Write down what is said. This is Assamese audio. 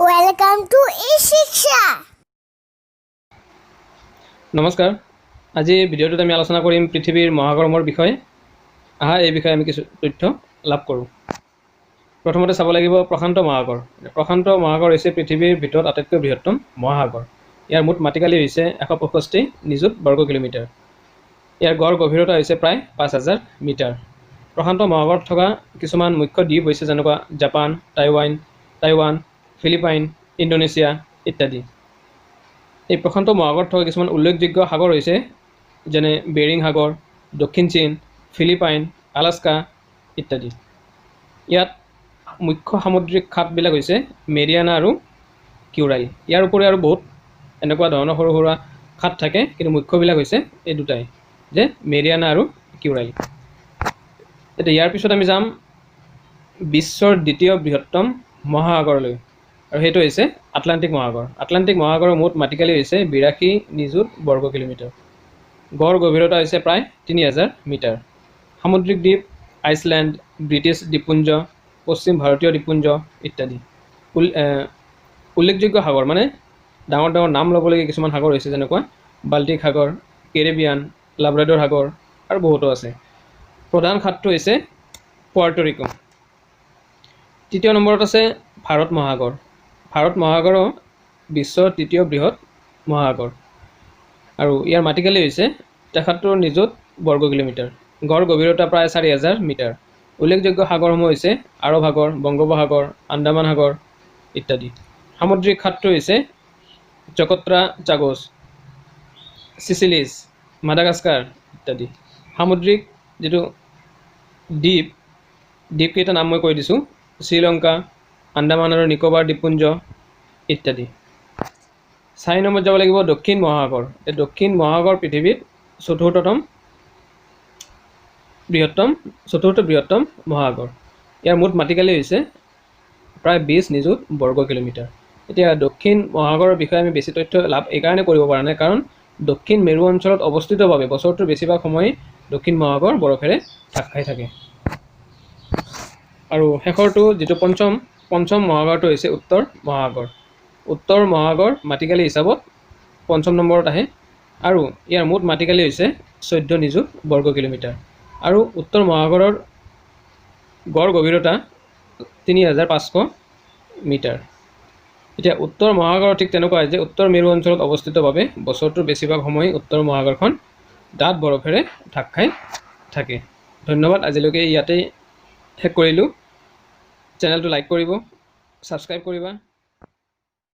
Welcome to e-Shiksha. নমস্কাৰ। আজি এই ভিডিঅ'টোত আমি আলোচনা কৰিম পৃথিৱীৰ মহাগৰমৰ বিষয়ে। আহা, এই বিষয়ে আমি কিছু তথ্য লাভ কৰোঁ। প্ৰথমতে চাব লাগিব প্ৰশান্ত মহাসাগৰ। প্ৰশান্ত মহাসাগৰ হৈছে পৃথিৱীৰ ভিতৰত আটাইতকৈ বৃহত্তম মহাসাগৰ। ইয়াৰ মুঠ মাটিকালি হৈছে 165 নিযুত বৰ্গ কিলোমিটাৰ। ইয়াৰ গড় গভীৰতা হৈছে প্ৰায় 5000 মিটাৰ। প্ৰশান্ত মহাসাগৰত থকা কিছুমান মুখ্য দ্বীপ হৈছে যেনেকুৱা জাপান, টাইৱান, ফিলিপাইন, ইণ্ডোনেছিয়া ইত্যাদি। এই প্ৰশান্ত মহাসাগৰত থকা কিছুমান উল্লেখযোগ্য সাগৰ হৈছে যেনে বেৰিং সাগৰ, দক্ষিণ চীন, ফিলিপাইন, আলাস্কা ইত্যাদি। ইয়াত মুখ্য সামুদ্ৰিক খাতবিলাক হৈছে মেৰিয়ানা আৰু কিউৰাইল। ইয়াৰ উপৰি আৰু বহুত এনেকুৱা ধৰণৰ সৰু সুৰা খাত থাকে, কিন্তু মুখ্যবিলাক হৈছে এই দুটাই যে মেৰিয়ানা আৰু কিউৰাইল। এতিয়া ইয়াৰ পিছত আমি যাম বিশ্বৰ দ্বিতীয় বৃহত্তম মহাসাগৰলৈ আৰু সেইটো হৈছে আটলাণ্টিক মহাসাগৰ। আটলাণ্টিক মহাসাগৰৰ মুঠ মাটিকালি হৈছে 82 নিযুত বৰ্গ কিলোমিটাৰ। গড় গভীৰতা হৈছে প্ৰায় 3000 মিটাৰ। সামুদ্ৰিক দ্বীপ আইচলেণ্ড, ব্ৰিটিছ দ্বীপপুঞ্জ, পশ্চিম ভাৰতীয় দ্বীপপুঞ্জ ইত্যাদি। উল্লেখযোগ্য সাগৰ মানে ডাঙৰ ডাঙৰ নাম ল'বলগীয়া কিছুমান সাগৰ হৈছে যেনেকুৱা বাল্টিক সাগৰ, কেৰিবিয়ান, লাব্ৰাডৰ সাগৰ আৰু বহুতো আছে। প্ৰধান খাতটো হৈছে পুৱাৰ্টৰিকো। তৃতীয় নম্বৰত আছে ভাৰত মহাসাগৰ। ভাৰত মহাসাগৰো বিশ্বৰ তৃতীয় বৃহৎ মহাসাগৰ আৰু ইয়াৰ মাটিকালি হৈছে 73 নিযুত বৰ্গ কিলোমিটাৰ। গড় গভীৰতা প্ৰায় 4000 মিটাৰ। উল্লেখযোগ্য সাগৰসমূহ হৈছে আৰৱ সাগৰ, বংগোপসাগৰ, আন্দামান সাগৰ ইত্যাদি। সামুদ্ৰিক খাতটো হৈছে চকত্ৰা, চাগোছ, চিচিলিছ, মাডাগাস্কাৰ ইত্যাদি। সামুদ্ৰিক যিটো দ্বীপ, দ্বীপকেইটাৰ নাম মই কৈ দিছোঁ: শ্ৰীলংকা, আন্দামান আৰু নিকোবাৰ দ্বীপপুঞ্জ ইত্যাদি। চাৰি নম্বৰত যাব লাগিব দক্ষিণ মহাসাগৰ। এই দক্ষিণ মহাসাগৰ পৃথিৱীত চতুৰ্থ বৃহত্তম মহাসাগৰ। ইয়াৰ মুঠ মাটিকালি হৈছে প্ৰায় 20 নিযুত বৰ্গ কিলোমিটাৰ। এতিয়া দক্ষিণ মহাসাগৰৰ বিষয়ে আমি বেছি তথ্য লাভ এইকাৰণে কৰিব পৰা নাই, কাৰণ দক্ষিণ মেৰু অঞ্চলত অৱস্থিত বাবে বছৰটোৰ বেছিভাগ সময় দক্ষিণ মহাসাগৰ বৰফেৰে ঢাক খাই থাকে। আৰু শেষৰটো যিটো পঞ্চম মহাসাগৰটো হৈছে উত্তৰ মহাসাগৰ। উত্তৰ মহাসাগৰ মাটিকালি হিচাপত পঞ্চম নম্বৰত আহে আৰু ইয়াৰ মুঠ মাটিকালি হৈছে 14 নিযুত বৰ্গ কিলোমিটাৰ আৰু উত্তৰ মহাসাগৰৰ গড় গভীৰতা 3500 মিটাৰ। এতিয়া উত্তৰ মহাসাগৰ ঠিক তেনেকুৱা যে উত্তৰ মেৰু অঞ্চলত অৱস্থিত বাবে বছৰটোৰ বেছিভাগ সময় উত্তৰ মহাসাগৰখন ডাঠ বৰফেৰে ঢাক খাই থাকে। ধন্যবাদ, আজিলৈকে ইয়াতেই শেষ কৰিলোঁ। চেনেলটো লাইক কৰিব, ছাবস্ক্ৰাইব কৰিবা।